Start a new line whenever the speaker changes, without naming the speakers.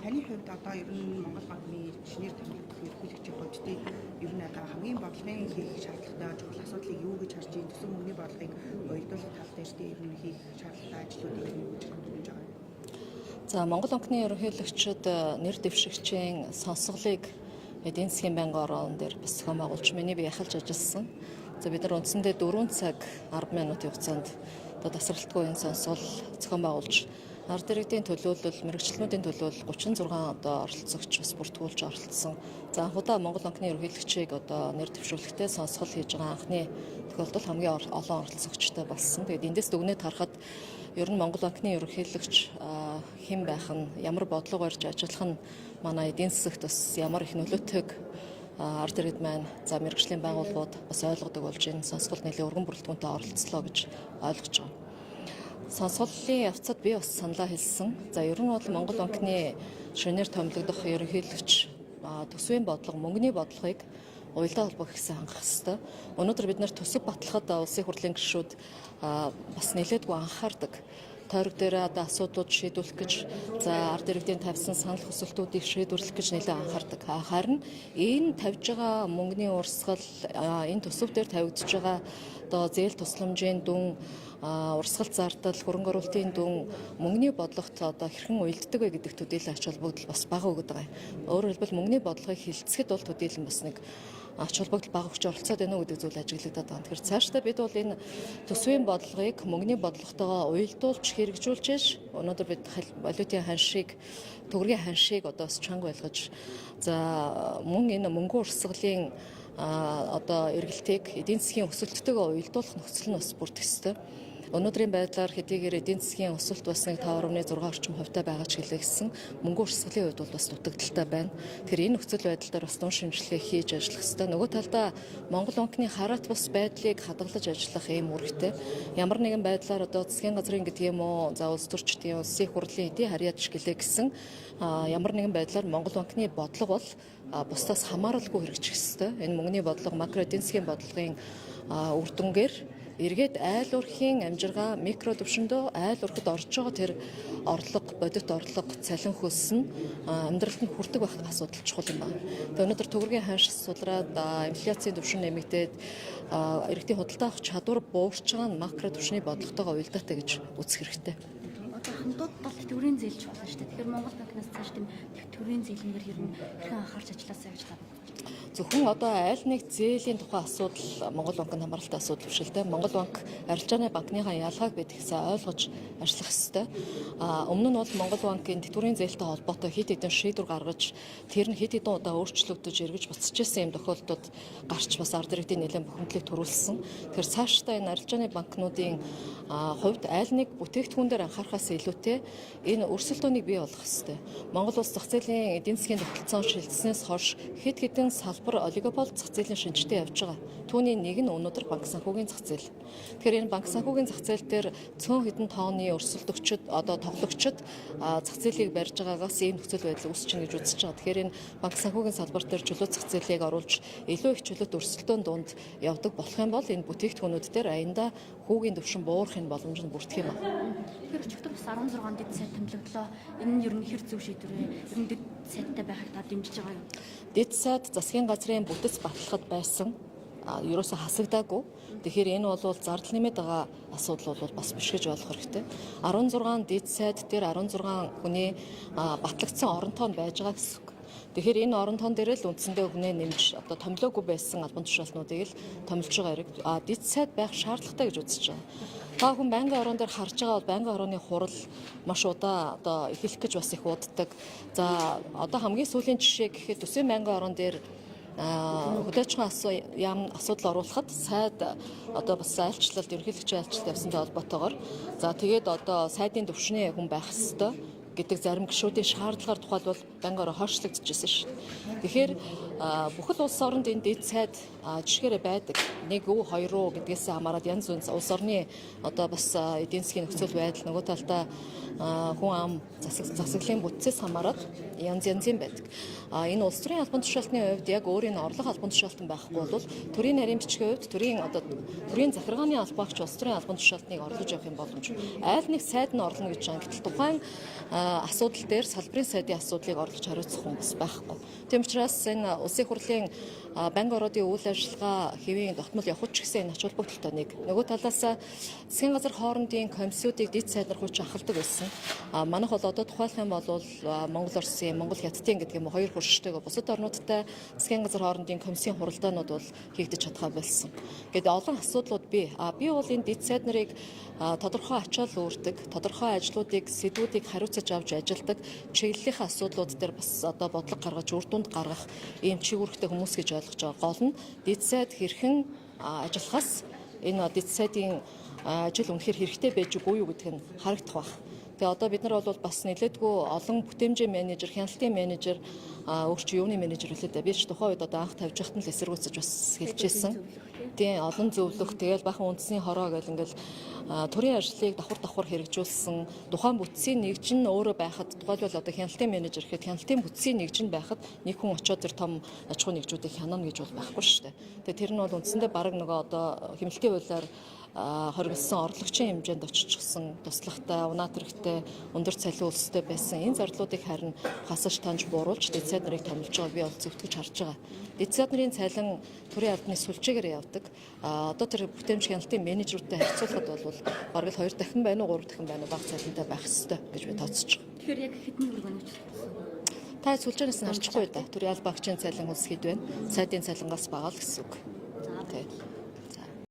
Таны хувьд одоо ер нь Монгол банкны шинээр томилогдох ерөнхийлөгчийн хувьд тий ер нь одоо хамгийн бодлогын хийх шаардлагатай чухал асуудлыг юу гэж харж байна? Төсөв мөнгөний бодлогыг уялдуулах тал дээр тий ер нь хийх шаардлагатай ажлуудыг юу гэж хангаж байгаа юм?
За, Монгол банкны ерөнхийлөгчид нэр дэвшигчийн сонсголыг эдийн засгийн байнгын ороон дээр бас зохион байгуулж миний бие яхалж ажилласан. За, бид нар үндсэндээ 4 цаг 10 минутын хугацаанд одоо тасралтгүй энэ сонсгол зохион байгуулж ард иргэдийн төлөөлөл, мэргэжилтнүүдийн төлөөлөл 36 одоо оролцогч бас бүртгүүлж оролцсон. За, анхудаа Монгол банкны ерөнхийлөгчийг одоо нэр дэвшүүлэхдээ сонсгол хийж байгаа анхны тохиолдол хамгийн олон оролцогчтой болсон. Тэгээд эндээс дүгнээд харахад ер нь Монгол банкны ерөнхийлөгч хэн байх нь, ямар бодлого барьж ажиллах нь манай эдийн засагт бас ямар их нөлөөтэйг ард иргэд маань, за, мэргэжлийн байгууллагууд бас ойлгодог болж энэ сонсгол нэлээд өргөн бүрэлдэхүүнтэй оролцлоо гэж ойлгож байгаа. Сонсголын явцад би бас саналаа хэлсэн. За, ер нь бол Монгол банкны шинээр томилогдох ерөнхийлөгч төсвийн бодлого, мөнгөний бодлогыг уялдаа холбоо хийсэн хангах ёстой. Өнөөдөр бид нар төсөв батлахад улсын хурлын гишүүд бас нэлээдгүй анхаардаг. Тойрог дээр одоо асуудлууд шийдвэрлэх гэж, за, ард иргэдийн тавьсан санал хүсэлтүүдийг шийдвэрлэх гэж нэлээд анхаардаг. Харин энэ тавьж байгаа мөнгөний урсгал, энэ төсөв дээр тавигдж байгаа одоо зээл тусламжийн дүн, урсгал зардал, хөрөнгө оруулалтын дүн мөнгөний бодлогот одоо хэрхэн уялддаг вэ гэдэг төдийлөн ач холбогдол бас бага өгöd байгаа юм. Өөрөөр хэлбэл, мөнгөний бодлогыг хилцэхэд бол төдийлөн бас нэг ач холбогдол бага өгч оролцоод байна уу гэдэг зүйл ажиглагдаад байгаа. Тэгэхээр цаашдаа бид бол энэ төсвийн бодлогыг мөнгөний бодлоготойгоо уялдуулж хэрэгжүүлж ш өнөөдөр бид валютын ханшийг, төгрөгийн ханшийг одоо бас чанга байлгаж, за, мөн энэ мөнгөн урсгалын одоо эргэлтийг эдийн засгийн өсөлттэйгээ уялдуулах нөхцөл нь бас бүрдэх ёстой. Өнөөдрийн байдлаар хэдийгээр эдийн засгийн өсөлт бас нэг 5.6 орчим хувьтай байгаа ч гэлээ гэсэн мөнгө урсгалын хувьд бол бас дутагдaltaй байна. Тэгэхээр энэ нөхцөл байдал дээр бас дуун шинжилгээ хийж ажиллах ёстой. Нөгөө талдаа Монгол банкны хараат бус байдлыг хадгалж ажиллах ийм үүрэгтэй. Ямар нэгэн байдлаар одоо засгийн газрын гэдэг юм уу, за, улс төрчдийн, улсын хурлын эдийн харьяач гэлээ гэсэн ямар нэгэн байдлаар Монгол банкны бодлого бол бусдаас хамааралгүй хэрэгжих ёстой. Энэ мөнгөний бодлого, макро эдийн засгийн бодлогын үр дүнгээр эргээд айл өрхийн амжиргаа микро төвшөндөө айл өрхөд орж байгаа тэр орлого, бодит орлого, цалин хөлс нь амьдралд нь хүрдэг байх асуудал чухал юм байна. Тэгээ өнөөдөр төгрөгийн ханш сулраад, инфляцийн түвшин нэмэгдээд, иргэдийн худалдаа авах чадвар буурч байгаа нь макро түвшний бодлоготойгоо уялдаатай гэж үзэх хэрэгтэй.
Одоо хамтууд бол тэтгэврийн зээл чухал шүү дээ. Тэгэхээр Монгол банкнаас цааш тийм тэтгэврийн зээлэнгээр ер нь хэрхэн анхаарч ажилласаа гэж та бодож байна?
Зөвхөн одоо аль нэг зээлийн тухай асуудал Монгол банкнд хамааралтай асуудал биш л дээ. Монгол банк арилжааны банкныхаа ялгааг бид их сайн ойлгож ажиллах ёстой. Өмнө нь бол Монгол банкын тэтгэврийн зээлтэй холбоотой хэд хэдэн шийдвэр гаргаж, тэр нь хэд хэдэн удаа өөрчлөгдөж, эргэж буцаж исэн юм тохиолдлууд гарч бас ард иргэдийн нэлээд бухимдлыг төрүүлсэн. Тэгэхээр цаашдаа энэ арилжааны банкнуудын хувьд аль нэг бүтээгдэхүүн дээр анхаарахаас илүүтэй энэ өрсөлдөөнийг бий болгох ёстой. Монгол улс зах зээлийн эдийн засгийн тогтолцоон шилжсэнээс хойш хэд хэдэн салбар олигопол зах зээлийн шинжтэй явж байгаа. Түүний нэг нь өнөөдөр банк санхүүгийн зах зээл. Тэгэхээр энэ банк санхүүгийн зах зээл дээр цөөн хэдэн тооны өрсөлдөгчд, одоо тоглогчид зах зээлийг барьж байгаагаас ийм нөхцөл байдал үүсэж байна гэж үзэж байгаа. Тэгэхээр энэ банк санхүүгийн салбар дээр чөлөө зах зээлийг оруулж илүү их чөлөөт өрсөлдөөн дунд явдаг болох юм бол энэ бүтээгдэхүүнүүд дээр аяндаа хүүгийн түвшин буурах энэ боломж нь бүрдэх юм байна.
Тэгэхээр өчигдөр бас 16 дэд сайд томилогдлоо. Энэ нь ер нь хэр зөв шийдвэр вэ? Ер нь дэд сайдтай байхыг та дэмжиж байгаа юу?
Дэд сайд засгийн газрын бүтэц батлахад байсан, ерөөсө хасагдаагүй. Тэгэхээр энэ бол зардал нэмээд байгаа асуудал бол бас биш гэж ойлгох хэрэгтэй. 16 дэд сайд дээр 16 хүний батлагдсан орон тоон байж байгаа гэсэн үг. Тэгэхээр энэ орон тоон дээр л үндсэндээ хүнээ нэмж одоо томилоогүй байсан албан тушаалтнуудыг л томилж байгаа хэрэг. Дэд сайд байх шаардлагатай гэж үзэж байгаа. Та хүн байнгын орон дээр харж байгаа бол байнгын орооны хурал маш удаа одоо эхлэх гэж бас их уддаг. За, одоо хамгийн сүүлийн жишээ гэхэд төсвийн байнгын орон дээр хөдөөчхөн яам асуудал оруулахад сайд одоо бас айлчлалт, ерөнхийлөгчийн айлчлалт явсантай холбоотойгоор, за, тэгээд одоо сайдын төвшний хүн байх ёстой гэдэг зарим гишүүдийн шаардлагаар тухайлбал байнгын ороо хойшлогдчихсэн шүү. Тэгэхээр бүхэл улс оронд энэ дэд сайд жишгээрээ байдаг. Нэг үү, хоёр уу гэдгээс хамаарат янз янз улс орны одоо бас эдийн засгийн нөхцөл байдал, нөгөө талдаа хүн ам засаглалын бүтцээс хамаарат янз янзын байдаг. Энэ улс төрийн албан тушаалтны хувьд яг өөрийн орлого албан тушаалтан байхгүй бол төрийн нарийн бичгийн хувьд төрийн одоо төрийн захиргааны албаагч улс төрийн албан тушаалтныг орлож явах юм боломж. Айл нэг сайд нь орлоно гэж байгаа. Гэтэл тухайн асуудал дээр салбарын сайдын асуудлыг орлож хариуцах хүн бас байхгүй. Тийм учраас энэ улсын хурлын банк ороодын үйл ажиллагаа хэвийн тогтмол явах ч гэсэн энэ ач холбогдолтой нэг. Нөгөө талаас засгийн газар хоорондын комиссиудыг дэд сайд нар хуучин ахалдаг байсан. Манайх бол одоо тухайлах юм бол Монгол Оросын, Монгол Хятадын гэдэг юм уу хоёр хөрштэйг бусад орнуудтай засгийн газар хоорондын комиссийн хуралдаанууд бол хийгдэж чадхаа болсон. Ингээд олон асуудлууд бий. Би бол энэ дэд сайд нарыг тодорхой ачаал үүрдэг, тодорхой ажлуудыг, сэдвүүдийг хариуцаж авч ажилладаг чиглэлийн асуудлууд дээр бас одоо бодлого гаргаж, үр дүнд гаргах ийм чиг үүрэгтэй хүмүүс гэж ойлгож байгаа. Гол нь дэд сайд хэрхэн ажиллахаас энэ дэд сайдын ажил үнэхээр хэрэгтэй байж үгүй юу гэдг нь харагдах байх. Тэгээ одоо бид нар бол бас нэлээдгүй олон бүтээмжийн менежер, хяналтын менежер, өөрч юуны менежер үлээ дээ. Би ч тухайн үед одоо анх тавьж байхад нь л эсэргүүцэж бас хэлж ирсэн. Тийм, олон зөвлөх, тэгэл бахан үндэсний хороо гэл ингээл төрийн ажлыг давхар давхар хэрэгжүүлсэн. Тухайн бүтцийн нэгж нь өөрөө байхад, тухайлбал одоо хяналтын менежер гэхэд хяналтын бүтцийн нэгж нь байхад нэг хүн очиод тэр том аж ахуйн нэгжүүдийг хянана гэж бол байхгүй шүү дээ. Тэгээ тэр нь бол үндсэндээ бараг нөгөө одоо хэмнэлтийн хуулиар хориглосон орлогчийн хэмжээнд очижсэн туслахтай, унаат хэрэгтэй, өндөр цалин үлстэй байсан. Энэ зардлуудыг харин хасаж таньж бууруулж дэд сайд нарыг томилж байгаа би бол зөвтгөж харж байгаа. Дэд сайд нарын цалин төрийн албаны сүлжээгээр явдаг. Одоо тэр бүтээмж хяналтын менежерүүдтэй харьцуулахад бол бараг л 2 дахин байна уу, 3 дахин байна уу бага цалинтай байх ёстой гэж би тооцож байгаа.
Тэгэхээр яг хэдэн төгрөг өнөж гэсэн?
Та сүлжээнээс нь харчихгүй да. Төрийн алба агчийн цалин хөлс хэд байна? Сайдын цалингаас бага л гэсэн үг.